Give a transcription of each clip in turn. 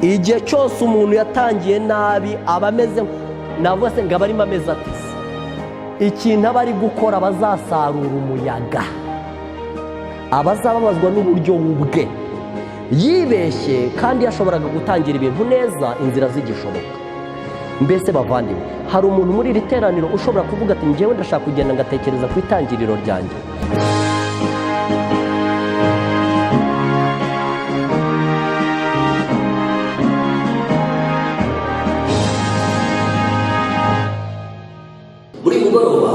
Igihe cyose umuntu yatangiye nabi, aba ameze, navuga se ngo aba arimo ameze atese. Ikintu aba ari gukora, bazasarura umuyaga, abazababazwa n'uburyo bwe yibeshye, kandi yashoboraga gutangira ibintu neza, inzira zigishoboka. Mbese bavandimwe, hari umuntu muri iri teraniro ushobora kuvuga ati: "Ngewe ndashaka kugenda ngatekereza ku itangiriro ryanjye"? Buri mugoroba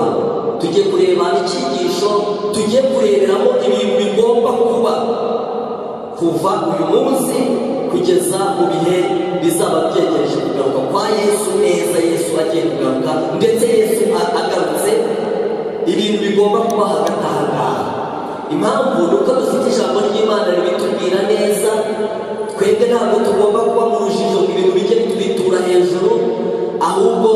tugiye kureba icyigisho, tugiye kureberamo ibintu bigomba kuba kuva uyu munsi kugeza mu bihe bizaba byegereje kugaruka kwa Yesu neza. Yesu agiye kugaruka, ndetse Yesu agarutse, ibintu bigomba kuba hagati aha ngaha. Impamvu ni uko dufite ijambo ry'Imana ribitubwira neza. Twebwe ntabwo tugomba kuba mu rujijo ngo ibintu bijye bitwitura hejuru, ahubwo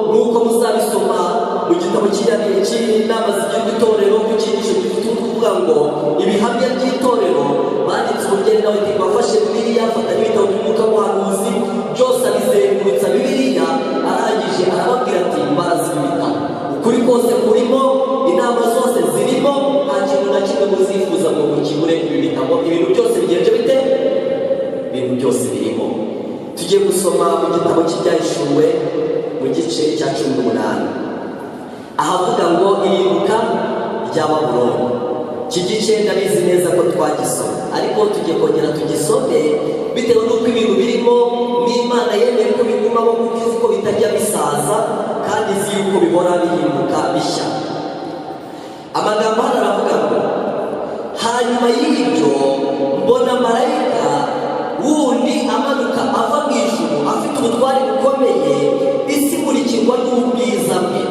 nk'uko muzabisoma mu gitabo cy'inama zigirwa itorero, ku cyigisho gifite umutwe uvuga ngo "Ibihamya by'itorero", banditse umugeni nawe wafashe Bibiliya, afata n'ibitabo by'umwuka w'ubuhanuzi byose, abizengurutsa Bibiliya, arangije arababwira ati: "Barazi ibitabo, ukuri kose kurimo, inama zose zirimo, nta kintu na kimwe muzifuza ngo mukibure. Ibi bitabo, ibintu byose bigenje bite? Ibintu byose birimo." Tugiye gusoma mu gitabo cy'Ibyahishuwe mu gice cya 18, ahavuga ngo "Irimbuka rya Babuloni". Iki gice ndabizi neza ko twagisoma, ariko tugiye kongera tugisome bitewe n'uko ibintu birimo n'Imana yemeye ko bigumamo, kuko izi ko bitajya bisaza kandi izi yuko bihora bihinduka bishya. Amagambo hano aravuga ngo: "Hanyuma y'ibyo mbona marayika wundi amanuka ava mu ijuru, afite ubutware bukomeye, isi imurikirwa n'ubwiza bwe.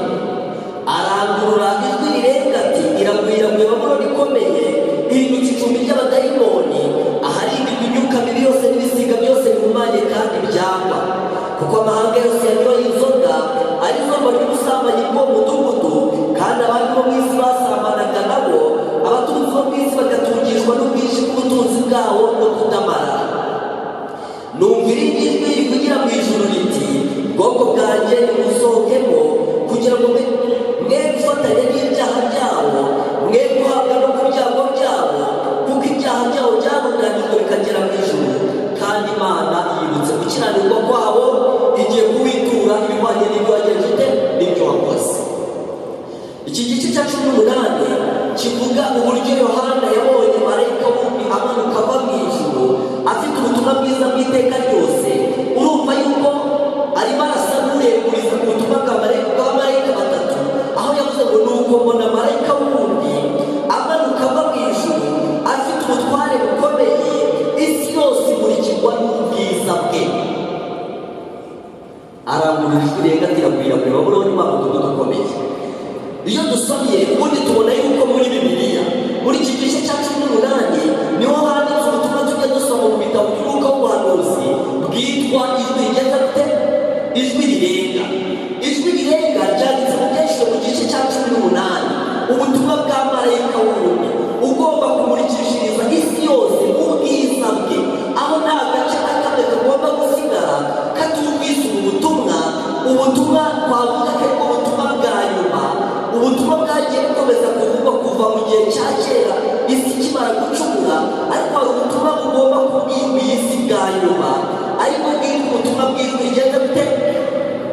Arangurura ijwi rirenga ati: 'Iraguye, iraguye Babuloni ikomeye, ihindutse icumbi ry'abadayimoni, aharindirwa imyuka mibi yose n'ibisiga byose bihumanye kandi byangwa, kuko amahanga yose yanyoye inzoga arizo mba ry'ubusambanyi bw'uwo mudugudu, kandi abandi bo mu isi basambanaga nabo, abatunzi bo mu isi bagatungishwa n'ubwinshi bw'ubutunzi bwabo no kudamarara.' Numva irindi jwi rivugira mu ijuru riti: 'Bwoko bwanjye, nimusohokemo, kugira ngo mwe gufatanya n'ibyaha byabo, mwe guhabwa no ku byago byabo, kuko ibyaha byabo byarundanijwe bikagera mu ijuru, kandi Imana yibutse gukiranirwa kwabo, igiye kubitura ibihwanye n'ibyo wagenje ute, n'ibyo wakoze.'" Iki gice cya 18 kivuga uburyo Yohana yabonye marayika wundi amanuka ava mu ijuru, afite ubutumwa bwiza bw'iteka ryose. Urumva yuko arimo arasa n'ureguriza ku butumwa bwa marayika batatu, aho yavuze ngo: "Nuko mbona marayika wundi amanuka ava mu ijuru, afite ubutware bukomeye, isi yose imurikirwa n'ubwiza bwe. Arangurura ijwi rirenga ati: 'Iraguye, iraguye Babuloni, wa mudugudu ukomeye.'" Iyo dusomye ubundi, tubona yuko muri Bibiliya, muri iki gice cya 18, niho handitse ubutumwa tujya dusoma mu bitabo by'umwuka w'ubuhanuzi bwitwa "Ijwi rigenda gute? Ijwi rirenga". Ijwi rirenga ryanditse mu Byahishuwe mu gice cya 18, ubutumwa bwa marayika wundi ugomba kumurikishiriza isi yose ubwiza bwe, aho nta gace na kamwe kagomba gusigara katumvise ubu butumwa. Ubutumwa twavuga ko aribwo butumwa bwa nyuma, ubutumwa bwagiye bukomeza kuvugwa kuva mu gihe cya kera isi ikimara gucumura, ariko hari ubutumwa bugomba kubwirwa iyi si bwa nyuma, ariko bwitwa ubutumwa bw'ijwi rigenda gute?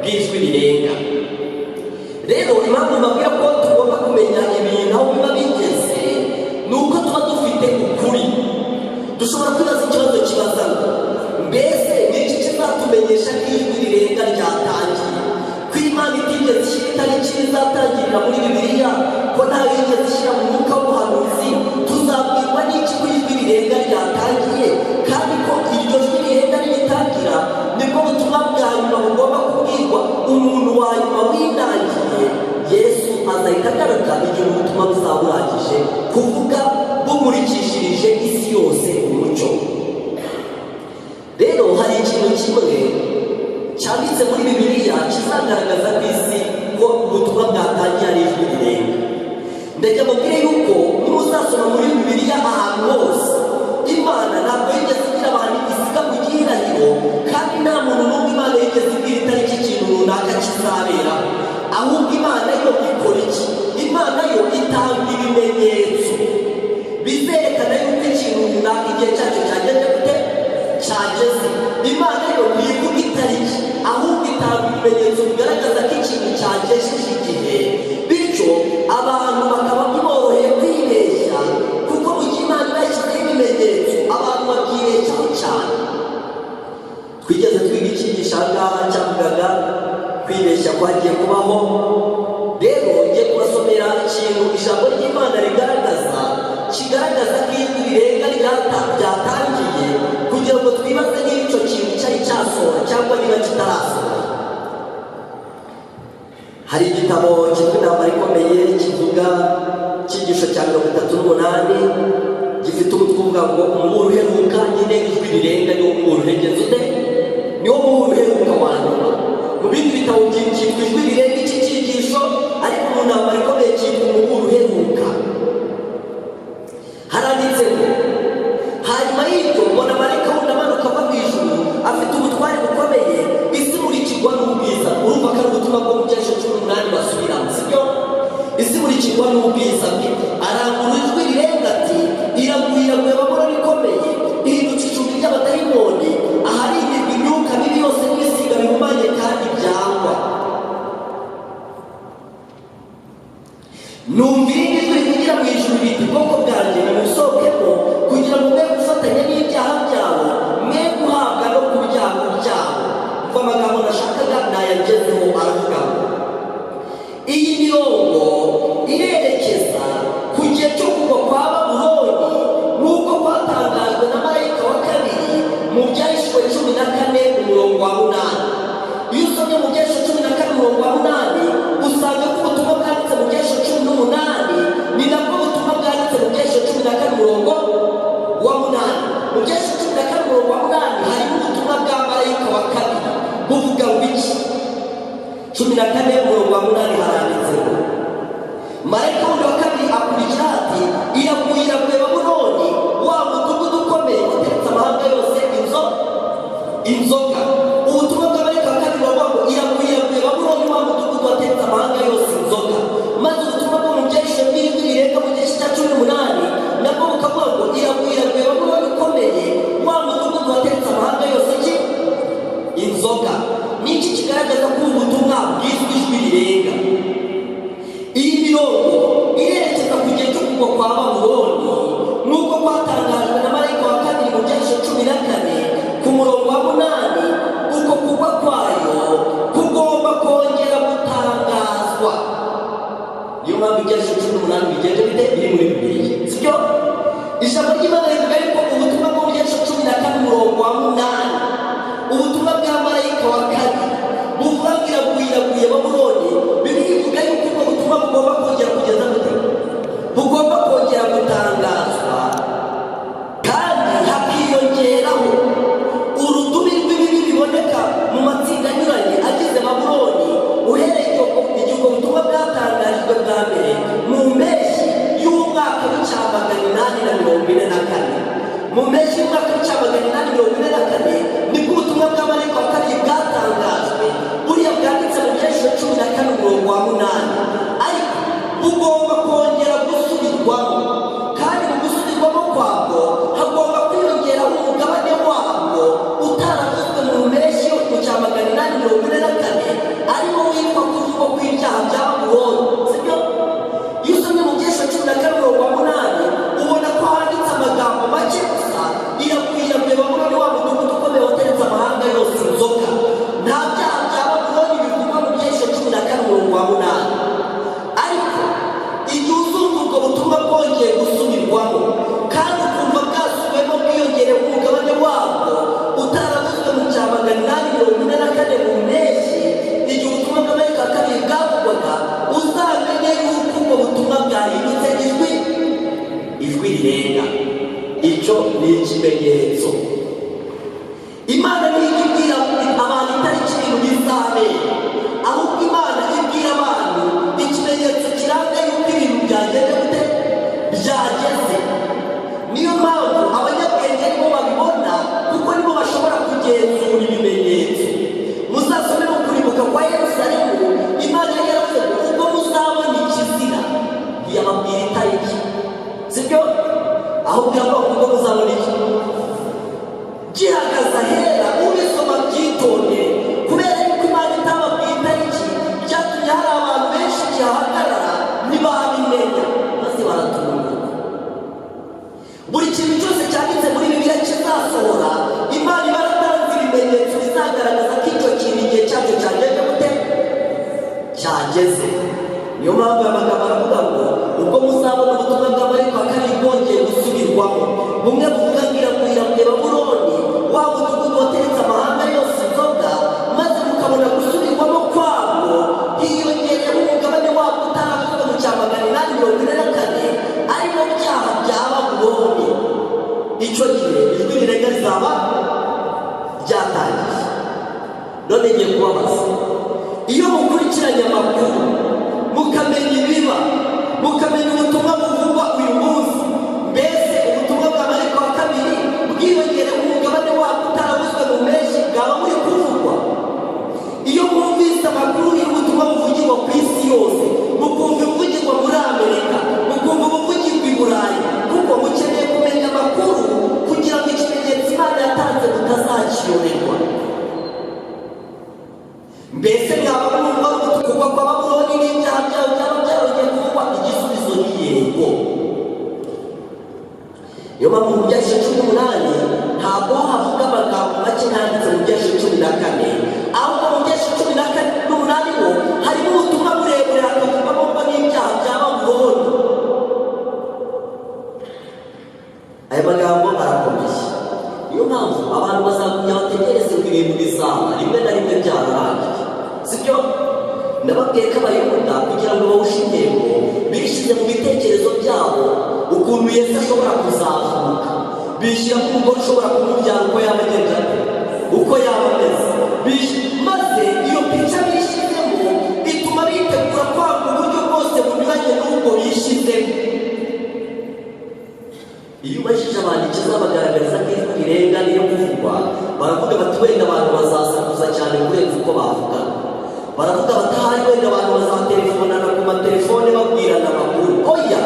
Bw'ijwi rirenga. Rero impamvu mbabwira ko tugomba kumenya ibintu aho biba bigeze ni uko tuba dufite ukuri. Dushobora kwibaza ikibazo kibaza ngo: mbese ni iki kizatumenyesha ko ijwi rirenga ryatangiye, ko Imana itigeze ishyira itariki rizatangirira muri Bibiliya, ko ntayo yigeze ishyira mu mwuka w'ubuhanuzi? Tuzabwirwa n'iki ko ijwi rirenga ryatangiye, kandi ko iryo jwi rirenga niritangira nibwo butumwa bwa nyuma bugomba kubwirwa umuntu wa nyuma winangiye? Yesu azahita agaruka igihe ubutumwa buzaba burangije kuvuga, bumurikishirije isi yose umucyo. Rero hari ikintu kimwe cyanditse muri Bibiliya kizagaragaza ko isi Ndajya mubwire yuko nimuzasoma muri Bibiliya ahantu hose, Imana ntabwo yigeze igira abantu isiga mu gihirahiro, kandi nta muntu n'umwe Imana yigeze ibwira itariki ikintu runaka kizaberaho. Ahubwo Imana yo ikora iki? Imana yo itanga ibimenyetso bizerekana yuko ikintu runaka igihe cyacyo cyageze gute? Cyageze. Imana yo ntivuga itariki, ahubwo itanga ibimenyetso bigaragaza ko ikintu cyagejeje igihe. Bityo abantu bakaba biboroheye kwibeshya, kuko mu gihe Imana iba yashyizeho ibimenyetso, abantu babyibeshyaho cyane. Twigeze twiga icyigisho aha ngaha cyavugaga kwibeshya kwagiye kubaho. Rero ngiye kubasomera ikintu ijambo ry'Imana rigaragaza, kigaragaza ko ijwi rirenga ryatangiye, kugira ngo twibaze niba icyo kintu cyari cyasohora cyangwa niba kitarasohora. Hari igitabo cyitwa Intambara Ikomeye, kivuga icyigisho cya 38, gifite umutwe uvuga ngo "Umuburo uheruka". Nyine ijwi rirenga niwo muburo uhegenze ute? Niwo muburo uheruka wa nyuma. Mu bindi bitabo cyitwa Ijwi Rirenga iki cyigisho, ariko mu Ntambara Ikomeye cyitwa Umuburo Uheruka. Haranditse ngo: "Hanyuma y'ibyo mbona marayika wundi amanuka ava mu ijuru afite ubutware bukomeye, isi imurikirwa n'ubwiza." Urumva ko ari ubutumwa bwo mu byashe 18 basubiramo, sibyo? "Isi imurikirwa n'ubwiza bwe. Arangurura ijwi rirenga ati: 'Iraguye, iraguye Babuloni ikomeye, ihindutse icumbi ry'abadayimoni, aharindirwa imyuka mibi yose n'ibisiga bihumanye kandi byangwa.' Numva irindi jwi rivugira mu ijuru riti: 'Bwoko bwanjye, nimusohokemo, kugira ngo mwe gufatanya n'ibyaha byabo, mwe guhabwa no ku byago byabo.'" Umva, amagambo nashakaga nayagezeho. Aravuga ngo iyi mirongo irerekeza ku gihe cyo kugwa kwa Babuloni nk'uko kwatangajwe na marayika wa kabiri mu Byahishuwe 14 umurongo wa 8. Iyo usomye mu Byahishuwe 14 umurongo wa 8, usanga ko ubutumwa bwanditse mu Byahishuwe 18 ni nabwo butumwa bwanditse mu Byahishuwe 14 umurongo wa 8. Mu Byahishuwe 14 umurongo wa 8 harimo ubutumwa bwa marayika wa kabiri. Buvuga ngo iki? 14 umurongo wa 8 haranditse ngo: "Marayika wundi wa kabiri akurikira ati: 'Iraguye, iraguye Babuloni, wa mudugudu ukomeye uteretse amahanga yose inzoga.'" Ubutumwa bwa marayika wa kabiri buravuga ngo: "Iraguye, iraguye Babuloni, wa mudugudu wateretse amahanga yose inzoga." Maze ubutumwa bwo mu Byahishuwe bw'ijwi rirenga mu gice cya 18 nabwo bukavuga ngo: "Iraguye, iraguye Babuloni ikomeye, wa mudugudu wateretse amahanga yose iki? Inzoga." Ni iki kigaragaza ko ubu butumwa bwiswe ijwi rirenga? Iyi mirongo irerekeza ku gihe cyo kugwa kwa Babuloni nk'uko kwatangajwe na marayika wa kabiri mu Byahishuwe 14 ku murongo wa 8. Uko kugwa kwayo kugomba kongera gutangazwa. Niyo mpamvu Ibyahishuwe 18 bigenje bite? Biri muri Bibiliya, sibyo? Ijambo ry'Imana rivuga yuko ubutumwa bwo mu Byahishuwe 14 umurongo wa 8, ubutumwa bwa marayika wa kabiri buvuga ngo: "Iraguye, iraguye Babuloni", Bibiliya ivuga yuko ubwo butumwa bugomba kongera kugeza gute? Bugomba kongera gutangazwa, kandi hakiyongeraho urudubi rw'ibibi biboneka mu matsinda anyuranye agize Babuloni uhereye igihe ubwo butumwa bwatangarijwe bwa mbere mu mpeshyi y'umwaka w'1844. Mu mpeshyi y'umwaka w'1844 nibwo ubutumwa bwa marayika wa kabiri bwatangajwe, buriya bwanditse mu Byahishuwe 14 umurongo wa 8. Ariko bugomba kongera gusubirwamo, kandi mu gusubirwamo kwabwo hagomba kwiyongeraho umugabane wabwo utaravuzwe mu mpeshyi yo mu cya 844, ariwo witwa kuvugwa kw'ibyaha bya Babuloni, sibyo? Iyo usomye mu Byahishuwe 14 umurongo wa 8, ubona ko handitse amagambo make gusa: "Iraguye, iraguye Babuloni, wa mudugudu ukomeye wateretse amahanga yose inzoga." Nta byaha bya Babuloni bivugwa mu Byahishuwe 14 umurongo wa 8. Ariko igihe uzumva ubwo butumwa bwongeye gusubirwamo, kandi ukumva bwasubiwemo bwiyongereye umugabane wabwo utaravuzwe mu cya 844 mu mpeshyi, igihe ubutumwa bwa marayika wa kabiri bwavugwaga, uzamenye yuko ubwo butumwa bwahindutse ijwi rirenga. Icyo ni ikimenyetso. Imana ntijya ibwira abantu itariki ibintu bizabera, ahubwo Imana ibwira abantu ikimenyetso kiranga yuko ibintu byagenda. kwa Yerusalemu, Imana yari yaravuze ngo ubwo muzabona ikizira. Ntiyababwira itariki, sibyo? Ahubwo iravuga ngo ubwo muzabona iki gihagaze ahera. Ubisoma byitondere. Kubera yuko Imana itababwiye itariki, byatumye hari abantu benshi gihagarara ntibabimenya, maze baratungurwa. Buri kintu cyose cyanditse muri Bibiliya kizasohora, Imana iba yaratanze ibimenyetso bizagaragaza ko icyo kintu igihe cyacyo cyageze. Gute cyageze? Niyo mpamvu aya magambo aravuga ngo ubwo muzabona ubutumwa bwa marayika wa kabiri bwongeye gusubirwamo, bumwe buvuga ngo iraguye, iraguye Babuloni, wa mudugudu wateretse amahanga yose inzoga, maze mukabona gusubirwamo kwabwo hiyongereyeho umugabane wabwo utaravuzwe mu cya 844, arimo byaha bya Babuloni, icyo gihe ijwi rirenga rizaba ryatangiye. None ngiye kubabaza: iyo mukurikiranye amakuru, mukamenya ibiba, mukamenya ubutumwa buvugwa uyu munsi, mbese ubutumwa bwa marayika wa kabiri bwiyongereho umugabane wabwo utaravuzwe mu menshi bwaba buri kuvugwa? Iyo mwumvise amakuru y'ubutumwa buvugirwa ku isi yose, mukumva ibivugirwa muri Amerika, mukumva ubuvugirwa i Burayi, kuko mukeneye kumenya amakuru kugira ngo ikimenyetso Imana yatanze mutazakiyoberwa, mbese mwaba mwumva kugwa kwa Babuloni n'ibyaha byawe byaba byarongeye kuvugwa? Igisubizo ni yego. Niyo mpamvu mu Byahishuwe 18 ntabwo havuga amagambo make yanditse mu Byahishuwe 14, ahubwo mu Byahishuwe 14 n'umunani ho harimo ubutumwa burebure, hakavugwamo ngo n'ibyaha bya Babuloni. Aya magambo arakomeye. Niyo mpamvu abantu bazagumya bategereze ngo ibintu bizaba, rimwe na rimwe byararangiye, sibyo? Nababwiye ko Abayuda, kugira ngo bawushe intego, bishyize mu bitekerezo byabo ukuntu Yesu ashobora kuzavuka, bishyira ko umugore ushobora kumubyara uko yaba agenda ate, uko yaba ameze. Maze iyo pica bishyizemo ituma bitegura kwanga uburyo bwose bunyuranye n'ubwo bishyizemo. Iyo ubajije abantu ikizabagaragariza ko ijwi rirenga niyo kuvugwa, baravuga bati wenda abantu bazasakuza cyane kurenza uko bavuga. Baravuga bati ahari wenda abantu bazatelefonana ku matelefone babwirana amakuru. Oya,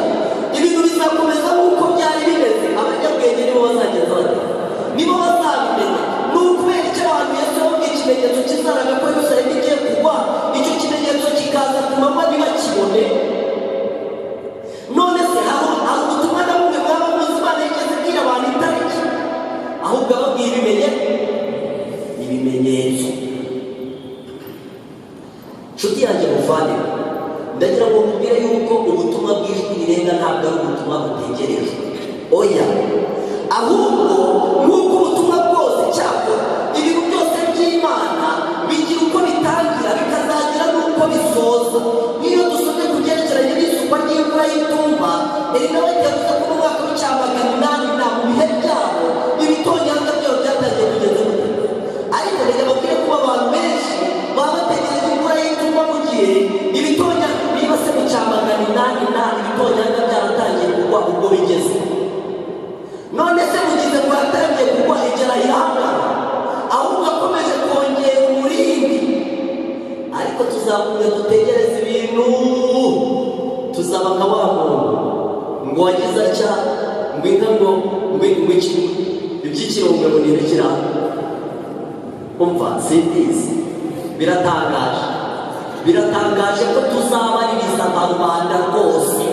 ibintu bizakomeza nk'uko byari bimeze. Abanyabwenge nibo bazagenza bate? Nibo bazabimenya. Ni ukubera icyo abantu Yesu yababwiye ikimenyetso kizaraga ko Yerusalemu igiye kugwa, icyo kimenyetso kikaza ku manywa ntibakibone. None se hari ubutumwa na bumwe mwaba muzi Imana yigeze ibwira abantu itariki? Ahubwo ababwiye ibimenyetso. Nshuti yanjye muvandimwe, ndagira ngo nkubwire yuko ubutumwa bw'ijwi rirenga ntabwo ari ubutumwa butegerejwe, oya. Ahubwo nk'uko ubutumwa bwose, cyakora ibintu byose by'Imana bigira uko bitangira, bikazagira n'uko bisoza. Nk'iyo dusomye ku byerekeranye n'isukwa ry'imvura y'itumba, Elena White yavuze ko mu mwaka w'icya 800 na mu bihe byabo ibitonyanga byabo byatangiye kugeza gute. Ariko reka babwire kuba abantu benshi baba bategereje imvura y'itumba mu gihe ibitonyanga, niba se mu cya 800 na ibitonyanga byaratangiye kugwa, ubwo bigeze none se mugize ngo yatangiye kugwa igera irahagarara? Ahubwo akomeje kongera umurindi. Ariko tuzagumya dutegereze ibintu, tuzaba nka wa muntu ngo wagize atya ngo inka ngo iki iby'ikirombe ngo ntibikira. Umva, simbizi, biratangaje, biratangaje ko tuzabaririza nka rubanda rwose.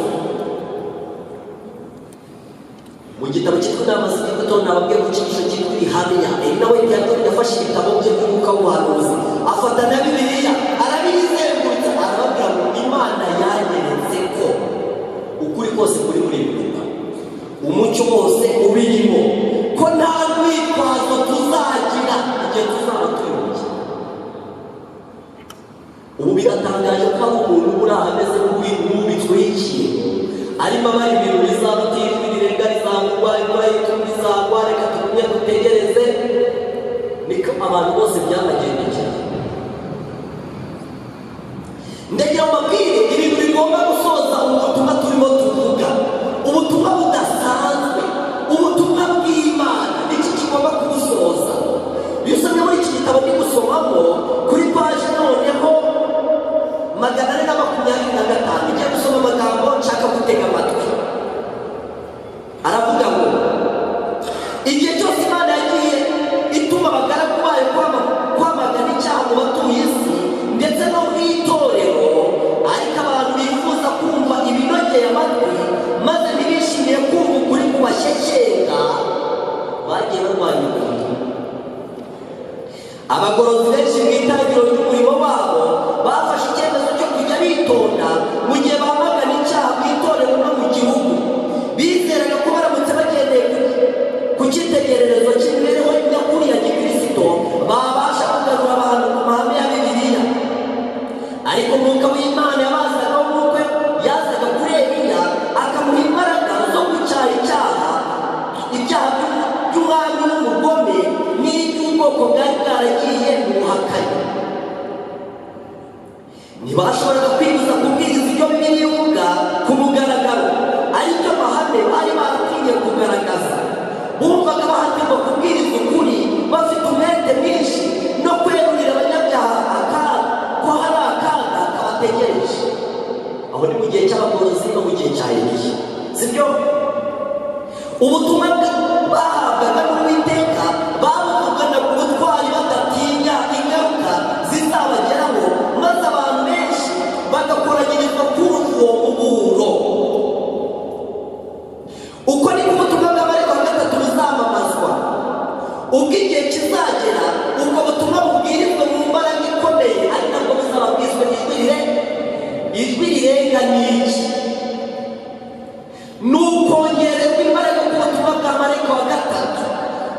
Mu gitabo cyitwa Inama z'Igitondo, nababwiye ku cyigisho cyitwa Ibihamya, Elena White yafashe ibitabo bye by'umwuka w'ubuhanuzi, afata na Bibiliya arabizengurutsa, arababwira ngo Imana yanyeretse ko ukuri kose kuri muri ibi bitabo, umucyo wose ubirimo, ko nta rwitwazo tuzagira igihe tuzaba tuyoboye. Ubu biratangaje ko hari umuntu uri aho ameze nk'uwubitsweho ikintu, arimo abara ibintu bizaba, ijwi rirenga rizagwa, imvura y'itumba izagwa, reka tugumye dutegereze. Niko abantu bose byabagendekeye. Ndagira ngo mbabwire ibintu bigomba gusoza ubu butumwa turimo tuvuga, ubutumwa budasanzwe, ubutumwa bw'Imana. Iki kigomba kubusoza, iyo usomye muri iki gitabo ndi gusomamo kuri paje noneho Ariko Umwuka w'Imana yabazagaho nk'uko yazaga kuri Eliya, akamuha imbaraga zo gucyaha icyaha, ibyaha by'umwami w'umugome n'iby'ubwoko bwari bwaragiye mu buhakanyi. Ntibashoboraga kwibuza kubwiriza ibyo Bibiliya ivuga ku mugaragaro, aricyo mahame bari baratinye kugaragaza. Bumvaga bahatirwa kubwiriza ukuri bafite umwete mwinshi no kwerurira abanyabyaha akaga, ko hari akaga kabategereje. Aho ni mu gihe cy'abagorozi no mu gihe cya Eliya, sibyo? Ubutumwa bahabwaga n'Uwiteka babuvuganaga ubutwari, badatinya ingaruka zizabageraho, maze abantu benshi bagakoranyirizwa kumva uwo muburo. Uko niko ubutumwa bwa marayika wa gatatu buzamamazwa. Ubwo igihe kizagera ubwo butumwa bubwirizwa mu mbaraga ikomeye, ari nabwo buzaba bwiswe ijwi rirenga. Ni iki? Ni ukongererwa imbaraga k'ubutumwa bwa marayika wa gatatu,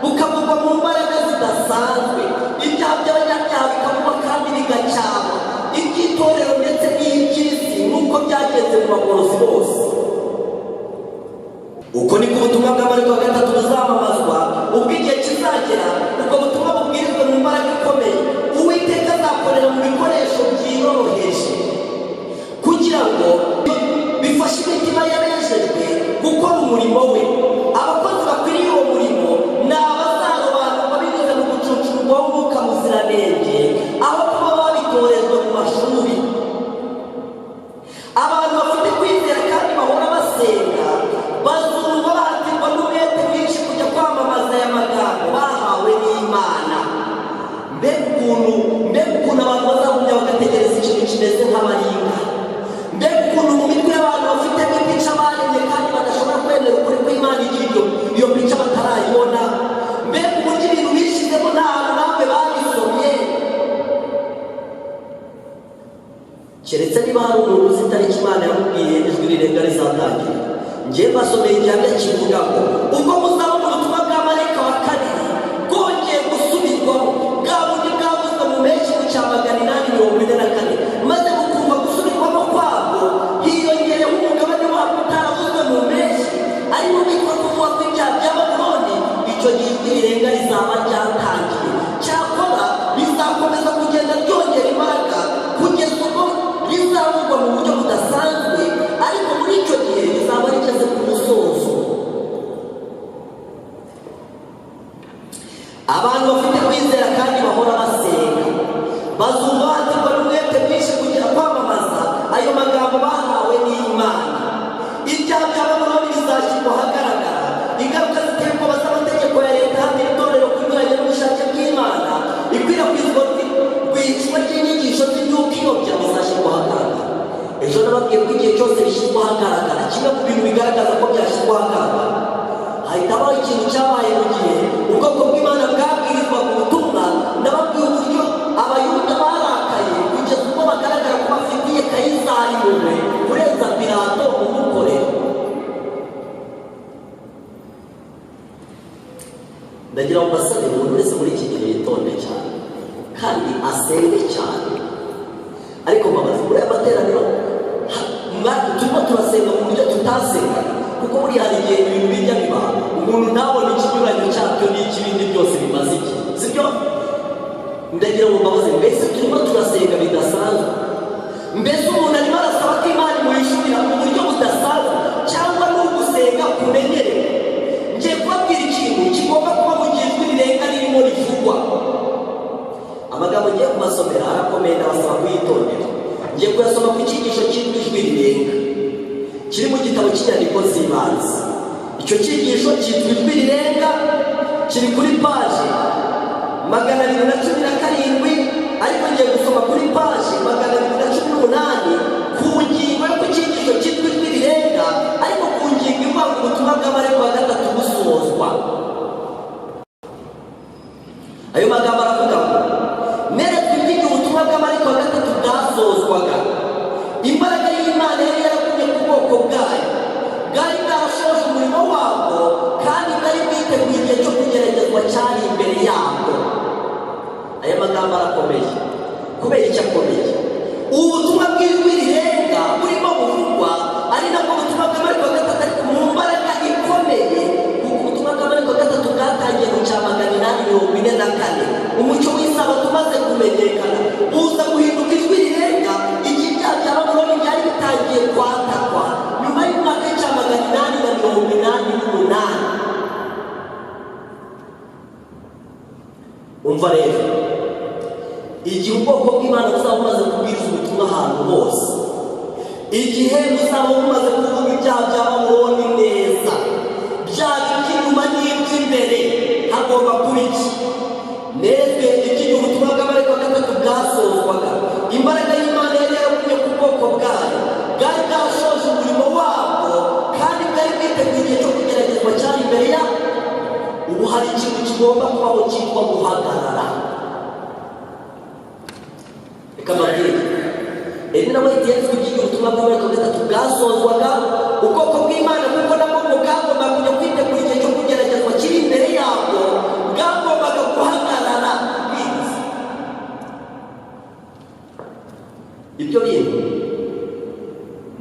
bukavugwa mu mbaraga zidasanzwe, ibyaha by'abanyabyaha bikavugwa kandi bigacyahwa, iby'itorero ndetse n'iby'isi, nk'uko byagenze mu bagorozi bose. Uko niko ubutumwa bwa marayika wa gatatu buzamamazwa. Ubwo igihe kizagera ubwo butumwa bubwirizwa mu mbaraga ikomeye, Uwiteka azakorera mu bikoresho byiyoroheje kugira ngo bifashe imitima y'abejejwe gukora umurimo we. Abakozi bakwiriye uwo murimo ni abazarobanurwa binyuze mu gucucurwa w'Umwuka Muziranenge, aho kuba babitorejwe mu mashuri. Abantu bafite kwizera kandi bahora basenga bazumva bahatirwa n'umwete mwinshi kujya kwamamaza aya magambo bahawe n'Imana. Mbega ukuntu abantu bazagumya bagategereza ikintu kimeze nk'abaringa! Mbega ukuntu mu mitwe y'abantu bafitemo ibice baremye kandi badashobora kwemera ukuri kw'Imana igihe iyo pica batarayibona! Mbega uburyo ibintu bishyizemo nta hantu nawe babisomye! Keretse niba hari umuntu uzi itariki Imana yamubwiye ijwi rirenga rizatangira. Ngiye mbasomeye igihamya kivuga ngo ubwo muzabona ubutumwa bwa marayika wa kabiri bwongeye gusubirwamo, bwa bundi bwavuzwe mu mpeshyi mu cya 844, maze mukumva gusubirwamo kwabwo hiyongereho umugabane wabwo utaravuzwe mu mpeshyi, arimo witwa kuvuga kw'ibyaha bya Babuloni, icyo gihe ijwi rirenga rizaba ryatangiye. Cyakora rizakomeza kugenda ryongera imbaraga kugeza ubwo rizavugwa mu buryo budasanzwe, ariko muri icyo gihe rizaba rigeze ku musozo. Abantu bafite kwizera kandi bahora basenga bazumva bahatirwa n'umwete mwinshi kujya kwamamaza ayo magambo bahawe n'Imana. Ibyaha bya Babuloni bizashyirwa ahagaragara, ingaruka ziteye ubwoba z'amategeko ya leta hafi itorero kunyuranya n'ubushake bw'Imana, ikwirakwizwa rwihishwa ry'inyigisho z'imyuka iyobya bizashyirwa ahagaragara. Ejo nababwiye ko igihe cyose bishyirwa ahagaragara, kimwe mu bintu bigaragaza ko byashyirwa ahagaragara, hahita habaho ikintu cyabaye mu gihe ubwoko bw'Imana bwabwirizwaga ubutumwa. Ndababwiye uburyo Abayuda barakaye kugeza ubwo bagaragara ko bafitiye Kayizari impuhwe kurenza Pilato umukorera. Ndagira ngo mbasabe, umuntu wese muri iki gihe yitonde cyane kandi asenge cyane. Ariko mbabazi, muri aya materaniro turimo turasenga mu buryo tutasengaga, kuko buriya hari igihe ibintu bijya biba umuntu ntabone ikinyuranyo cyabyo n'ikibindi byose bimaze iki, sibyo? Ndagira ngo mbabaze, mbese turimo turasenga bidasanzwe? Mbese umuntu arimo arasaba ko Imana imuhishurira mu buryo budasanzwe, cyangwa ni ugusenga kumenyerewe? Ngiye kubabwira ikintu kigomba kuba mu gihe ijwi rirenga ririmo rivugwa. Amagambo ngiye kubasomera arakomeye, ndabasaba kuyitondera. Ngiye kuyasoma ku cyigisho cyitwa "Ijwi Rirenga", kiri mu gitabo cy'inyandiko z'ibanze. Icyo cyigisho cyitwa "Ijwi Rirenga", kiri kuri paji 217, ariko ngiye gusoma kuri paji 218 ku ngingo yo ku cyigisho cyitwa "Ijwi Rirenga", ariko ku ngingo ivuga ngo ubutumwa bwa marayika wa gatatu busozwa. Ayo magambo aravuga ngo: "Neretswe iby'igihe ubutumwa bwa marayika wa gatatu bwasozwaga. Imbaraga y'Imana yari yaragumye ku bwoko bwayo, bwari bwarashoje umurimo wabwo kandi bwari bwiteguye igihe cyo kugeragezwa cyari imbere yabwo." Aya magambo arakomeye. Kubera icyo akomeye? 844, umucyo w'isabato umaze kumenyekana, uza guhinduka ijwi rirenga igihe ibyaha bya Babuloni byari bitangiye kwatakwa nyuma y'umwaka w'1888. Umva rero, igihe ubwoko bw'Imana buzaba bumaze kubwiriza ubutumwa ahantu hose, igihe buzaba bumaze kuvuga ibyaha bya Babuloni neza, byaba iby'inyuma n'iby'imbere, hagomba kuba iki? Nezwe igihe ubutumwa bw'amarayika wa gatatu bwasozwaga, imbaraga y'Imana yari yaragumye ku bwoko bwayo, bwari bwashoje umurimo wabwo kandi bwari bwiteguye igihe cyo kugeragezwa cyari imbere ya. Ubu hari ikintu kigomba kubaho cyitwa guhagarara. Reka mbabwire, Ellen White yanditswe iby'igihe ubutumwa bw'amarayika wa gatatu bwasozwaga, ubwoko bw'Imana, kuko nabwo ngo bwagombaga kujya kwitegura igihe cyo kugeragezwa kiri imbere yabwo, bwagombaga guhagarara kubwiriza. Ibyo bintu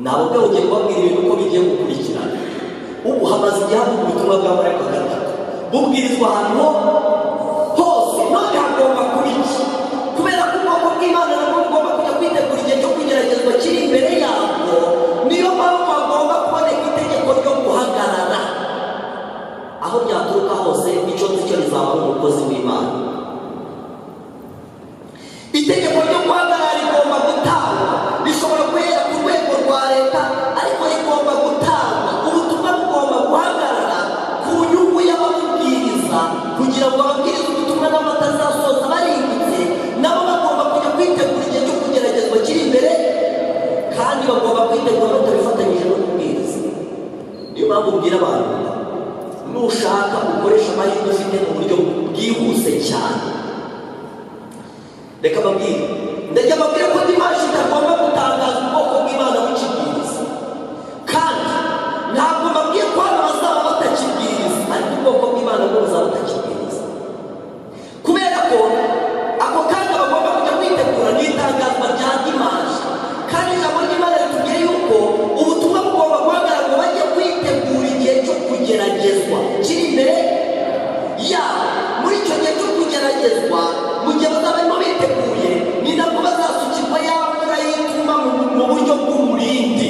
ntabwo ugiye kubabwira ibintu uko bigiye gukurikirana. Ubu hamaze igihe havuga ubutumwa bwa marayika wa gatatu bubwirizwa ahantu hose. None hagomba kuba iki? Kubera ko ubwoko bw'Imana nabwo bugomba kujya kwitegura igihe cyo kugeragezwa kiri imbere yabwo, niyo mpamvu hagomba kuboneka itegeko ryo guhagarara. Aho ryaturuka hose, icyo nzi cyo rizaba ari umukozi w'Imana. Itegeko ryo guhagarara rigomba gutangwa. Rishobora guhera ku rwego rwa leta, ariko rigomba gutangwa. Ubutumwa bugomba guhagarara ku nyungu y'ababubwiriza, kugira ngo ababwiriza ubutumwa nabo batazasoza barimbutse. Nabo bagomba kujya kwitegura igihe cyo kugeragezwa kiri imbere, kandi bagomba kwitegura batabifatanyije no kubwiriza. Niyo mpamvu ubwira abantu, nushaka ukoresha amahirwe ufite mu buryo bwihuse cyane. Reka mbabwire, ndajya mbabwire ko dimanche itagomba gutangaza ubwoko bw'Imana bukibwiriza. Kandi ntabwo mbabwiye ko hano bazaba batakibwiriza, ariko ubwoko bw'Imana bwo buzaba butakibwiriza, kubera ko ako kanya bagomba kujya kwitegura n'itangazwa rya dimanche. Kandi ijambo ry'Imana ritubwiye yuko ubutumwa bugomba guhagarara ngo bajye kwitegura igihe cyo kugeragezwa kiri imbere yabo. Muri icyo gihe cyo kugeragezwa, mu gihe bazaba barimo biteguye, ni nabwo bazasukirwa ya mvura y'ituma mu buryo bw'umurindi.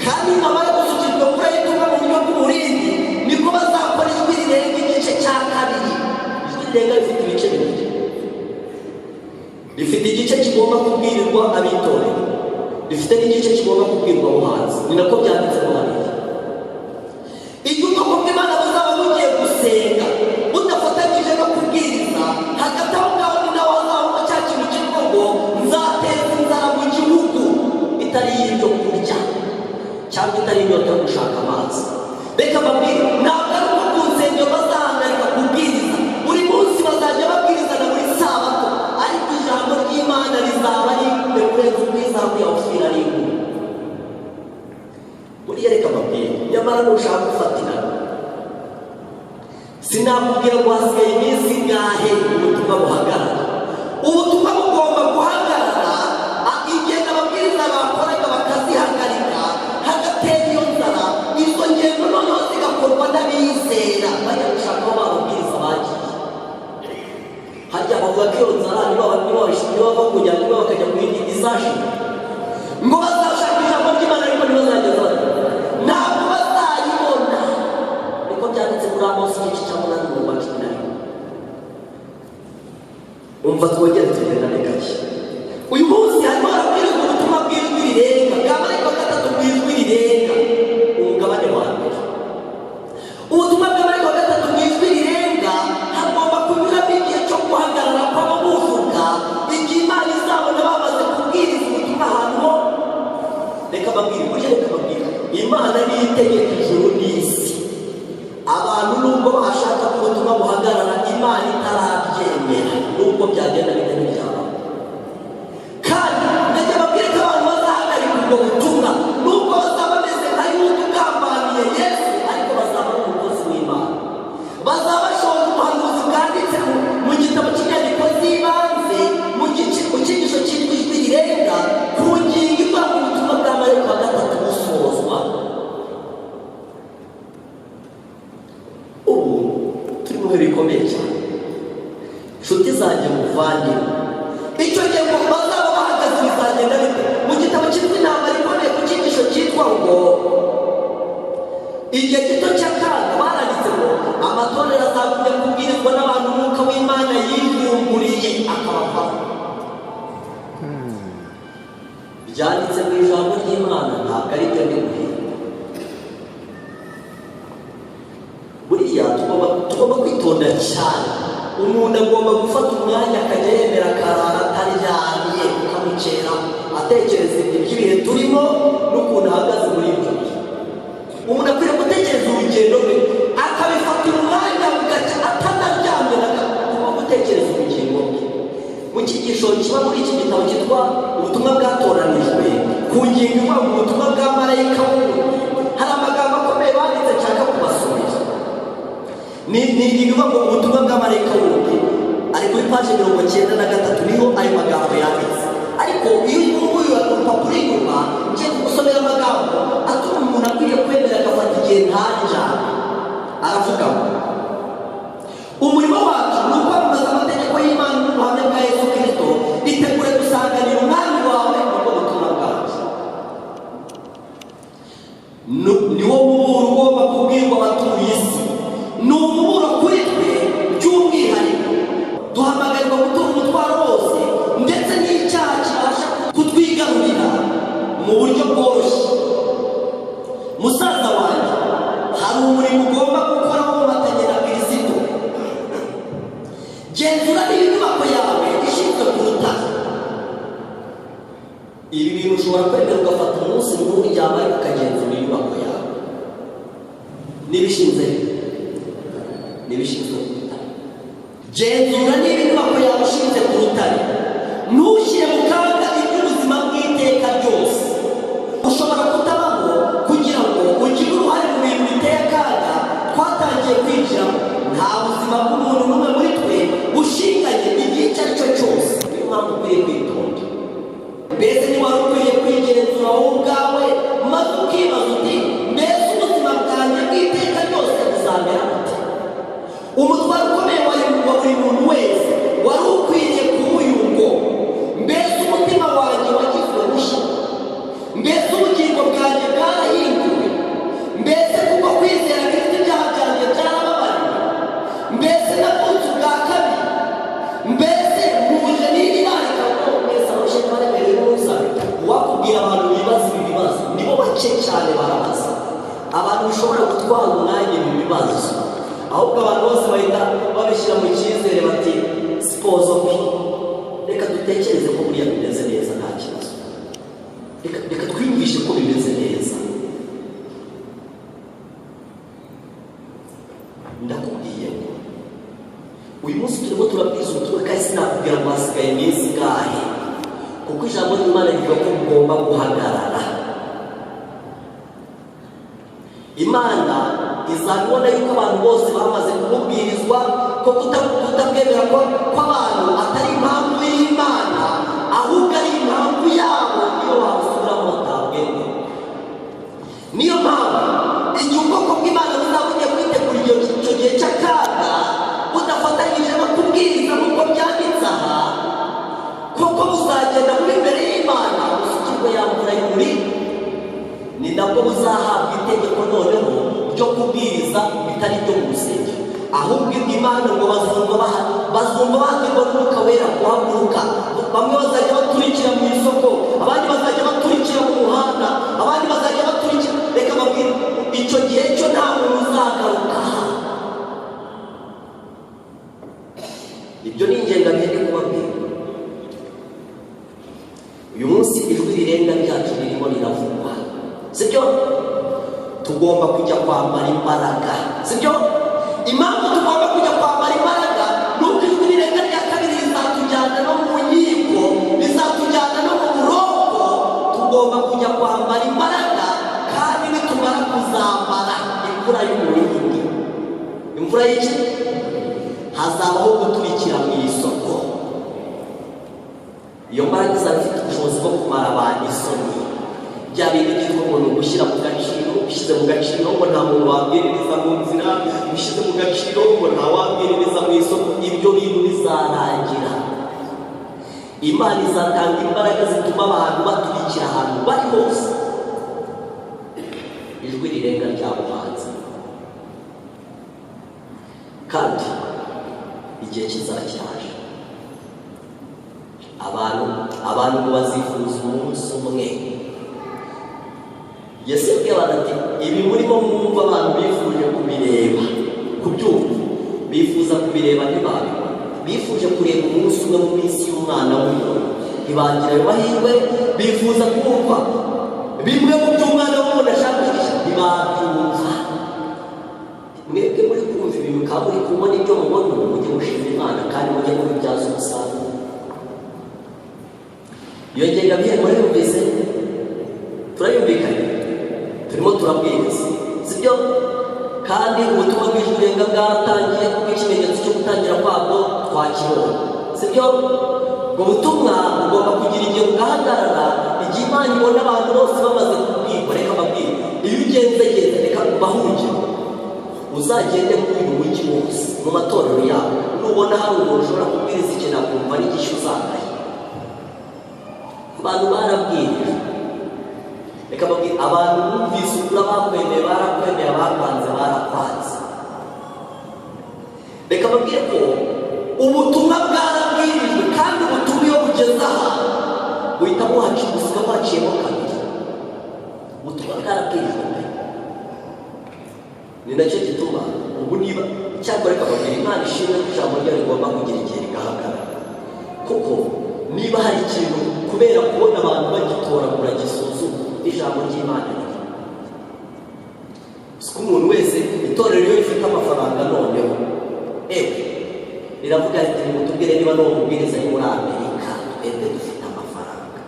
Kandi nyamara gusukirwa imvura y'ituma mu buryo bw'umurindi, niko bazakora ijwi rirenga igice cya kabiri. Ijwi rirenga rifite ibice bibiri: rifite igice kigomba kubwirirwa abitorera, rifite n'igice kigomba kubwirwa abo hanze. Ni nako byanditse mo hariya. Igihe ubwoko bw'Imana buzaba bugiye gusenga budafatanyije no kubwiriza, hagati aho ngaho ni naho hazabamo cya kintu cyitwa ngo nzateza inzara mu gihugu, itari iy'ibyo kurya cyangwa itari inyota yo gushaka amazi. Reka mbabwire, ntabwo ari uko ku nsengero bazahagarika kubwiriza. Buri munsi bazajya babwiriza na buri sabato, ariko ijambo ry'Imana rizaba ari ingumbe kurenza uko izahabu ya Ofiri ari ingumbe. Buriya reka mbabwire, nyamara nushaka gufatirana, sinakubwira ngo hasigaye iminsi ingahe ubutumwa buhagarara. Ubutumwa bugomba guhagarara. Ingendo ababwiriza bakoraga bakazihagarika, hagatera iyo nzara. Izo ngendo noneho zigakorwa n'abizera bajya gushaka aho bababwiriza bagiye. Harya bavuga ko iyo nzara niba bava ku njyana imwe bakajya ku yindi izashira, ngo bazashaka ijambo ry'Imana, ariko ntibazageza, ntabwo bazayibona. Niko byanditse muri Amosi igice cya 8, umurongo wa 11. Umva, twongere tugendane gake. Uyu munsi harimo harabwirizwa ubutumwa bw'ijwi rirenga bwa marayika wa gatatu bw'ijwi rirenga, umugabane wa mbere. Ubutumwa bwa marayika wa gatatu bw'ijwi rirenga hagomba kunyuramo igihe cyo guhagarara kw'ababuvuga, igihe Imana izabona bamaze kubwiriza ubutumwa ahantu ho. Reka mbabwire, burya reka mbabwire, Imana niyo itegeka ijuru n'isi. Abantu nubwo bashaka ko ubutumwa buhagarara, Imana itarabyemera, nubwo byagenda bite ntibyaba. Kandi ndajya mbabwire ko abantu bazahagarika ubwo butumwa, nubwo bazaba bameze nka Yuda ugambaniye Yesu, ariko bazaba ari umukozi w'Imana, bazaba bashoje ubuhanuzi bwanditse mu gitabo cy'inyandiko z'ibanze, mu gice, mu cyigisho cyitwa ijwi rirenga, ku ngingo ivuga ngo ubutumwa bwa marayika wa gatatu busozwa. Ubu turi mu bihe bikomeye cyane. ngo igihe gito cy'akaga, baranditse ngo amatorero azagumya kubwirizwa n'abantu Umwuka w'Imana yivumburiye akabavaho. Byanditse mu ijambo ry'Imana, ntabwo ari byo ndi guhimba. Buriya tugomba kwitonda cyane. Umuntu agomba gufata umwanya akajya yemera akarara ataryamye, ukamukeraho atekereza iby'ibihe turimo n'ukuntu ahagaze muri ibyo bihe. Umuntu akwiriye gutekereza urugendo rwe, akabifatira umwanya bugacya atanaryamye na gato, kuko gutekereza ubugingo bwe. Mu cyigisho kiba muri iki gitabo cyitwa Ubutumwa Bwatoranijwe, ku ngingo ivuga ngo ubutumwa bwa marayika wundi, hari amagambo akomeye banditse nshaka kubasomera. Ni ingingo ivuga ngo ubutumwa bwa marayika wundi, ari kuri paji 93, niho ayo magambo yanditse. Ariko iyo ufunguye urupapuro inyuma, ngiye kugusomera amagambo atuma umuntu akwiriye kwemera agafata igihe ntaryame. Aravuga ngo umurimo wacu ni ukwamamaza amategeko y'Imana n'ubuhamya bwa Yesu Kirisito. Itegure gusanganira Umwami wawe, nibwo butumwa bwacu. Niwo muburo ugomba kubwirwa abatuye isi, ni umuburo kuri twe by'umwihariko. Duhamagarirwa gutura umutwaro wose ndetse n'icyaha kibasha kutwigarurira mu buryo bworoshye. Musaza wanjye, hari umurimo ugomba gukora wubatanye na Kirisito. Genzura niba inyubako yawe ishinzwe ku rutare. Ibi bintu ushobora kwemera ugafata umunsi nturyama, ariko ukagenzura inyubako yawe niba ishinze, niba ishinzwe ku rutare. Genzura niba inyubako yawe ishinze ku rutare. Ntushyire mu kaga iby'ubuzima bw'iteka ryose. Ushobora kutabaho kugira ngo ugire uruhare mu bintu biteye akaga twatangiye kwinjiramo. Nta buzima bw'umuntu n'umwe muri twe bushinganye igihe icyo ari cyo cyose. Niyo mpamvu ukwiye kwitonda. Mbese niba wari ukwiye kwigenzura wowe ubwawe, maze ukibaza uti: "Mbese ubuzima bwanjye bw'iteka ryose buzamera bute?" Umutwaro ukomeye wa buri muntu wese wari ukwiriye kuba uyu ngo: "Mbese umutima wanjye wagizwe mushya? Mbese ubugingo bwanjye bwarahinduwe? Mbese kuko kwizera Kristo ibyaha byanjye byarababariwe? Mbese navutse ubwa kabiri? Mbese mpuje n'iri rarika?" Ko mwese abashe baremerewe n'uzabe uwakubwira, abantu bibaza ibi bibazo nibo bake cyane. Barabaza abantu bishobora gutwara umwanya ibi bibazo, ahubwo abantu bose bahita babishyira mu cyizere, bati sipozo mbi, reka dutekereze ko buriya bimeze neza, nta kibazo, reka twiyumvishe ko bimeze neza. Ndakubwiye ngo uyu munsi turimo turabwiza ubutumwa, kandi sinakubwira ngo hasigaye iminsi ingahe, kuko ijambo ry'Imana rivuga ko mugomba guhagarara. Imana izabibona yuko abantu bose bamaze kumubwirizwa ko kutabwemera kw'abantu atari impamvu y'Imana, ahubwo ari impamvu yabo iyo babusubiramo batabwemera. Niyo mpamvu igihe ubwoko bw'Imana buzaba bugiye kwitegura icyo gihe cy'akaga, budafatanyije no kubwiriza nk'uko byanditse aha, koko buzagenda buri imbere y'Imana busukirwe ya mvura y'umuriro. Ni nabwo buzahabwa itegeko noneho ryo kubwiriza bitari ibyo mu rusengero, ahubwo Imana ngo bazumva bahatirwa n'Umwuka Wera guhaguruka. Bamwe bazajya baturikira mu isoko, abandi bazajya baturikira mu muhanda, abandi bazajya baturikira. Reka babwire, icyo gihe cyo nta muntu uzagaruka. Ibyo ni ingengabihe ndi kubabwira. Uyu munsi ijwi rirenga ryacu ririmo riravugwa, sibyo? Tugomba kujya kwambara imbaraga, sibyo? Impamvu tugomba kujya kwambara imbaraga ni uko ijwi rirenga rya kabiri rizatujyana no mu nkiko, rizatujyana no mu buroko. Tugomba kujya kwambara imbaraga, kandi nitumara kuzambara imvura y'umurindi, imvura y'iki, hazabaho guturikira mu isoko. Iyo mbaraga izaba ifite ubushobozi bwo kumara abantu isoni. Bya bindi byitwa ngo ni ugushyira mu gaciro, ushyize mu gaciro ngo nta muntu wabwiririza mu nzira, ushyize mu gaciro ngo nta wabwiririza mu isoko, ibyo bintu bizarangira. Imana izatanga imbaraga zituma abantu baturikira ahantu bari hose. Ijwi rirenga ryabuhanze, kandi igihe kizaba cyaje, abantu ngo bazifuza umunsi umwe. Yesu yabwiye abantu ati: "Ibi murimo mwumva, abantu bifuje kubireba, kubyumva, bifuza kubireba ntibabibona. Bifuje kureba umunsi umwe mu minsi y'Umwana w'umuntu, ntibagira ayo mahirwe. Bifuza kumva bimwe mu byo Umwana w'umuntu ashaka kwigisha, ntibabyumva." Mwebwe muri kumva ibi, mukaba muri kubona ibyo mubona ubu, mujye mushima Imana kandi mujye mubibyaza umusaruro. Iyo ngengabihe murayumvise? Turayumvikanye? Turimo turabwiriza, sibyo? Kandi ubutumwa bw'Ijwi Rirenga bwaratangiye, kuko ikimenyetso cyo gutangira kwabwo twakibonye, sibyo? Ubwo butumwa bugomba kugira igihe bugahagarara, igihe Imana ibona abantu bose bamaze kubwirwa. Reka mbabwire, iyo ugenzegeza, reka mbahungire, uzagende muri uyu mujyi wose mu matorero yabo, nubona hari umuntu ushobora kubwiriza ikintu akumva n'igishyu, uzagaye. Abantu barabwirijwe. Reka mbabwire, abantu bumvise ukuri, abakwemeye barakwemeye, abakwanze barakwanze. Reka mbabwire ko ubutumwa bwarabwirijwe, kandi ubutumwa iyo bugeze aha buhita busiga buhaciyemo kabiri. Ubutumwa bwarabwirijwe pe! Ni nacyo gituma ubu niba cyakora, reka mbabwire, Imana ishimwe ko ijambo ryayo rigomba kugira igihe rigahagarara, kuko niba hari ikintu kubera kubona abantu bagitoragura gisuzuma ijambo ry'Imana riri siko umuntu wese. Itorero iyo rifite amafaranga, noneho ewe riravuga riti: "Nimutubwire niba n'uwo mubwiriza ari muri Amerika, twebwe dufite amafaranga."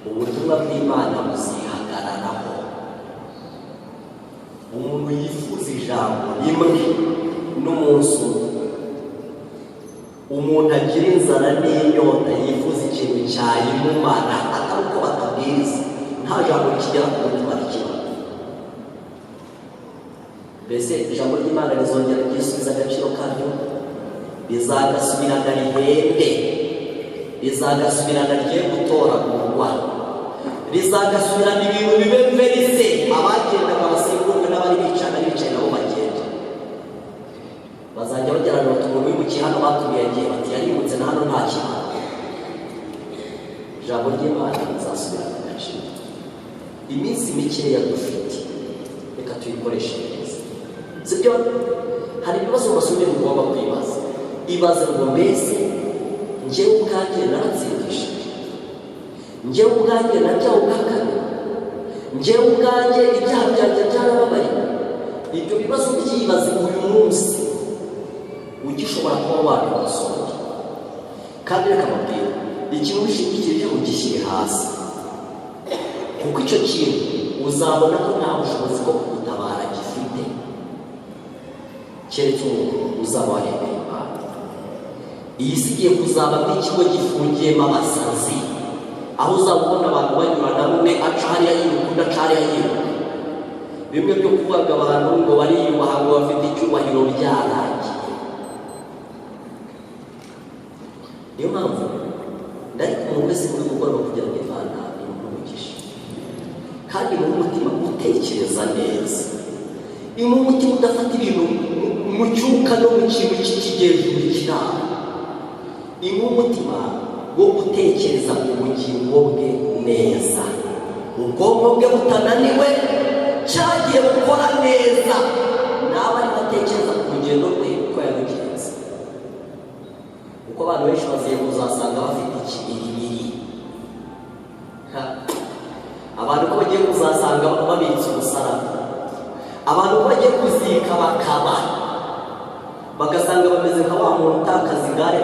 Ubutumwa bw'Imana buzihagararaho. Umuntu yifuza ijambo rimwe n'umunsi umwe, umuntu agira inzara n'inyota, yifuza ikintu cyayimumara, atari uko batabwiriza, nta jambo rikigera ku mutima rikiba. Mbese ijambo ry'Imana rizongera ryisubiza agaciro karyo, rizagasubirana rihende, rizagasubirana rye gutoragurwa, rizagasubirana ibintu bibe verise, abagendaga basimburwe n'abari bicaye, bicaye nabo bagenda. Bazajya bagerana bati: "Umuntu wimukiye hano batubwiye yagiye." Bati: "Yarimutse na hano nta kintu." Ijambo ry'Imana rizasubirana agaciro. Iminsi mikeya dufite, reka tuyikoreshe neza, sibyo? Hari ibibazo basomye mugomba kwibaza. Ibaze ngo: "Mbese njyewe ubwanjye naratsindishije? Njyewe ubwanjye nabyawe ubwa kabiri? Njyewe ubwanjye ibyaha byanjye byarababariwe?" Ibyo bibazo byibaze uyu munsi ugishobora kuba wabikosora. Kandi reka mbabwire, ikintu wishingikirije ugishyire hasi, kuko icyo kintu uzabona ko nta bushobozi bwo kugutabara gifite, keretse umuntu uzaba waremeye Imana. Iyi si igiye kuzaba nk'ikigo gifungiyemo abasazi, aho uzaba ubona abantu banyurana, umwe aca hariya yiruka, undi aca hariya yiruka. Bimwe byo kuvuga abantu ngo bariyubaha, ngo bafite icyubahiro, byarangiye. Niyo mpamvu ndari umuntu wese muri mugoroba kugira ngo Imana imuhe umugisha, kandi mu mutima utekereza neza, mu mutima udafata ibintu mu cyuka no mu kintu cy'ikigejuru kiri aho, imuhe umutima wo gutekereza ubugingo bwe neza, ubwonko bwe butananiwe, cyagiye gukora neza, nawe arimo atekereza ku rugendo rwe uko yarugenze. Kuko abantu benshi baziye kuzasanga bafite ikibiribiri. Abantu ko bagiye kuzasanga babitse umusaraba, abantu ko bagiye kuzika bakaba bagasanga bameze nka wa muntu utakaza igare,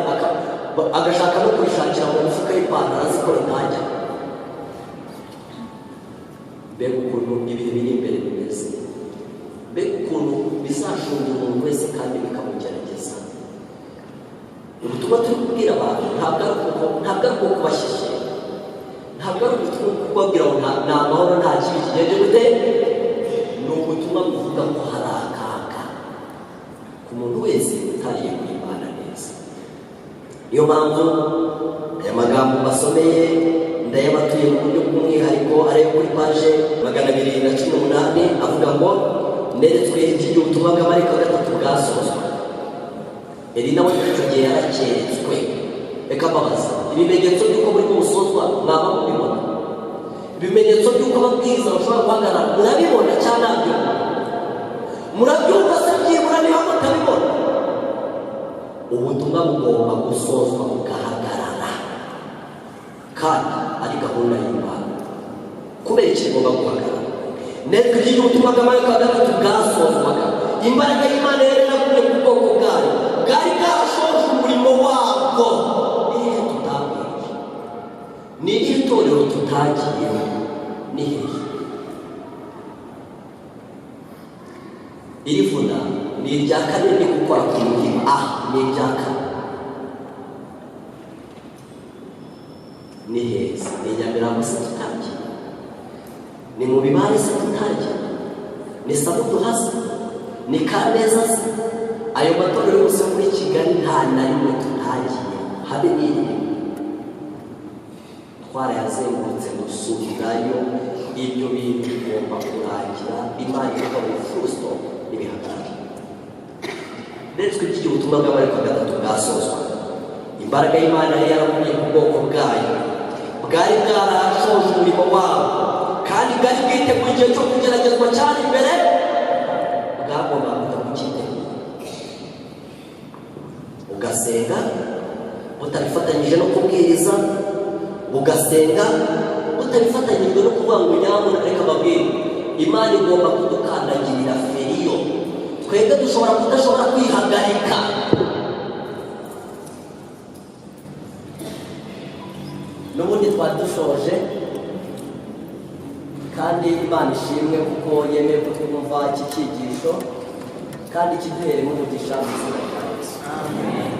agashaka no kurishakira mu mufuka w'ipantaro azi ko ritajya. Mbega ukuntu ibihe biri imbere bimeze! Mbega ukuntu bizashunga umuntu wese kandi bikamugerageza! Ubutumwa turi kubwira abantu ntabwo ari ubwo kubashyishyira, ntabwo ari ubutumwa bwo kubabwira ngo ni amahoro, nta kibi kigenje gute. Ni ubutumwa buvuga ko hari akaga ku muntu wese utariye Imana neza. Niyo mpamvu aya magambo mbasomeye. Ndayabatuye mu buryo bw'umwihariko, ariyo kuri paje 218, avuga ngo: "Neretswe iby'igihe ubutumwa bwa marayika wa gatatu bwasozwa." Eri nawe icyo gihe yarakeretswe. Reka mbabaza, ibimenyetso by'uko buri busozwa mwaba mubibona? Ibimenyetso by'uko ababwiriza bashobora guhagarara murabibona cyangwa ntabyo murabyumva se? Byibura niba mutabibona, ubutumwa bugomba gusozwa bugahagarara, kandi ari gahunda y'Imana. Kubera iki bugomba guhagarara? Netwe iby'igihe ubutumwa bwa marayika wa gatatu bwasozwaga, imbaraga y'Imana yari yaragumye ku bwoko bwayo, bwari bwarashoje umurimo wabwo. Ni hehe tutabwirije? Ni irihe torero tutagiyeho? Ni hehe? Iri vuna ni irya kane ndi gukora ku mutima. Aha ni irya kane. Ni heza? Ni Nyamirambo se tutagiye? Ni mu Bibare se tutagiye? Ni Samuduha se? Ni Kabeza se? Ayo matorero yose muri Kigali, nta na rimwe tutagiye, habe n'iri. Twarayazengurutse dusubirayo. Ibyo bintu bigomba kurangira, Imana ivuga ngo "full stop", n'ibihagarare. Ndetse iby'igihe ubutumwa bwa marayika wa gatatu bwasozwa, imbaraga y'Imana yari yaragumye ku bwoko bwayo, bwari bwarashoje umurimo wabo, kandi bwari bwiteguye igihe cyo kugeragezwa cyane imbere. Bwagombaga kujya kucyitegura, ugasenga utabifatanyije no kubwiriza, ugasenga utabifatanyijwe no kuvuga ngo nyabuna reka mbabwire. Imana igomba kudukandagirira feriyo. Twebwe dushobora kudashobora kwihagarika. N'ubundi twari dushoje, kandi Imana ishimwe kuko yemeye ko twumva iki cyigisho, kandi kiduheremo umugisha mu izina rya Yesu. Amen.